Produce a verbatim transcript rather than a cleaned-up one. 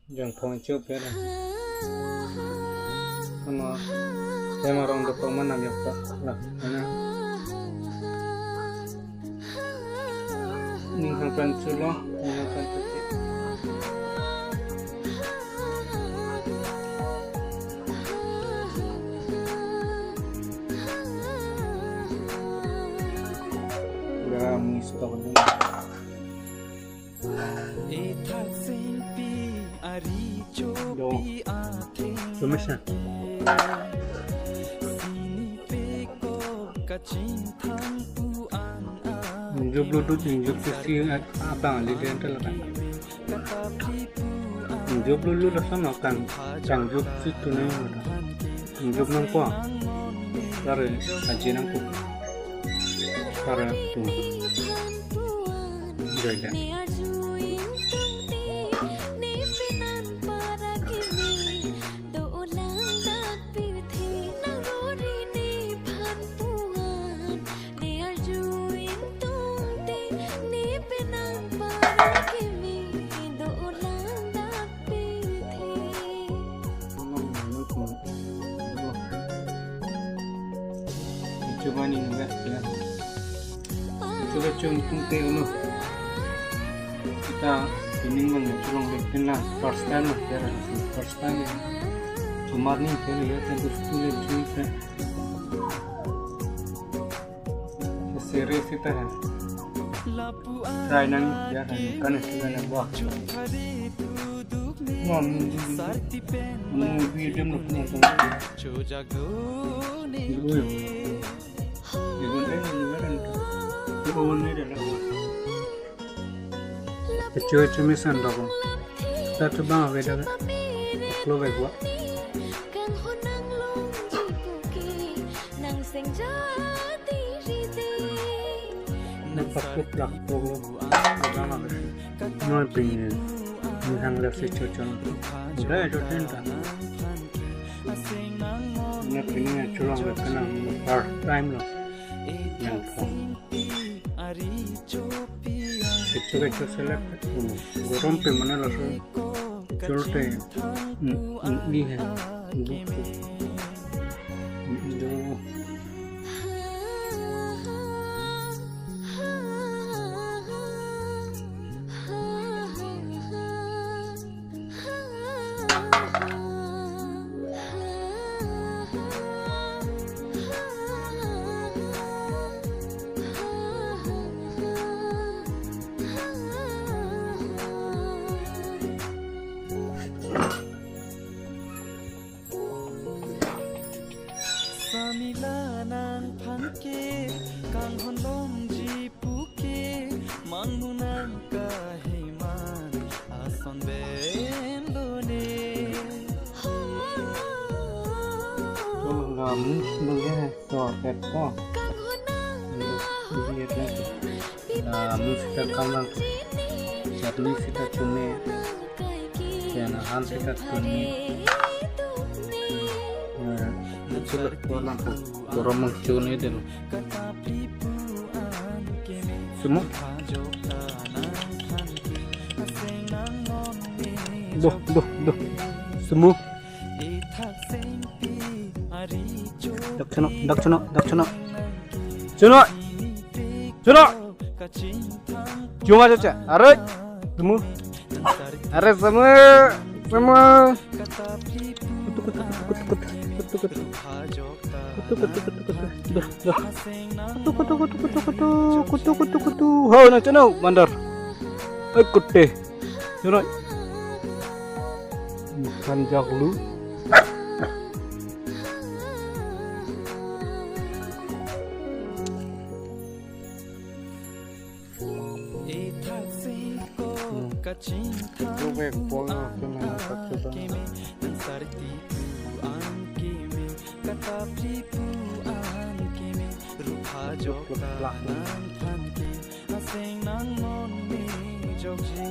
Jangphong chup ya. Ano, tema rong dokok mana ya, Pak? Lah, mana? Ning hang pan chulo, ning hang pan chulo. Ura mui stok dun. Do. Sumesa. Ingjop lo dut, ingjop si abang ali den tel kan. Ingjop lo lo lo sama kan. Ingjop si tu nai. Ingjop nangpo. Tare aji nangpo. Tare tu. Joy da. Coba ni nunggu ya. Coba cung tung te ulo. Kita pining bang ya, curang dek pin la. First time la, ya, first time ya. Cuma ni te ya, tentu sepuluh juta. Serius kita ya. Try nang ya, kan itu kan buah. Wah, ini, ini, ini video belum pernah tahu. Ibu ya. Ibu kan ini kan. Ibu ini dah lah. Kecuali cumi sandok. Satu bang apa dah? Lo baik buat. Nangpakut lak po. Udah mah. Noi pini. Ni hang lek si cucun. Udah itu tinta. Noi pini ya curang lek kena first time lo. Yang kong. Kecuali kecuali selek. Gorom pe mana langsung. Chulute. Hmm, hmm, ini hai. Buku. Hmm, do. Samila nangphan ke, kanghon longji pu ke, manghu nang kaheman ason ben lone. Oh, lamu beli hai. To, pet ko. Ini, ini, ini. Lamu sita kamlang. Chutney sita chune. Yan han sita chune. Eh, sulak ko lang ko. Gorom chune den. Sumo. Doh, doh, doh. Sumo. Dak chunok, dak chunok, dak chunok. Chunok. Chunok. Chunok aja, cak. Are. Sumo. Are sumo. Sumo. Kutu, kutu, kutu, kutu, kutu. Kutu, kutu, kutu, kutu. Dah, dah. Kutu, kutu, kutu, kutu, kutu. Kutu, kutu, kutu. Hau, na chunok, bandar. Eh, kute. Chunok. Ikan jaglu. Ethak singko kachingthang. Ro bek pol na kena kachudang. Nang sarti pu an keme, katapli pu an keme, rupha jok ta nangphan ke, aseng nang non me jokji.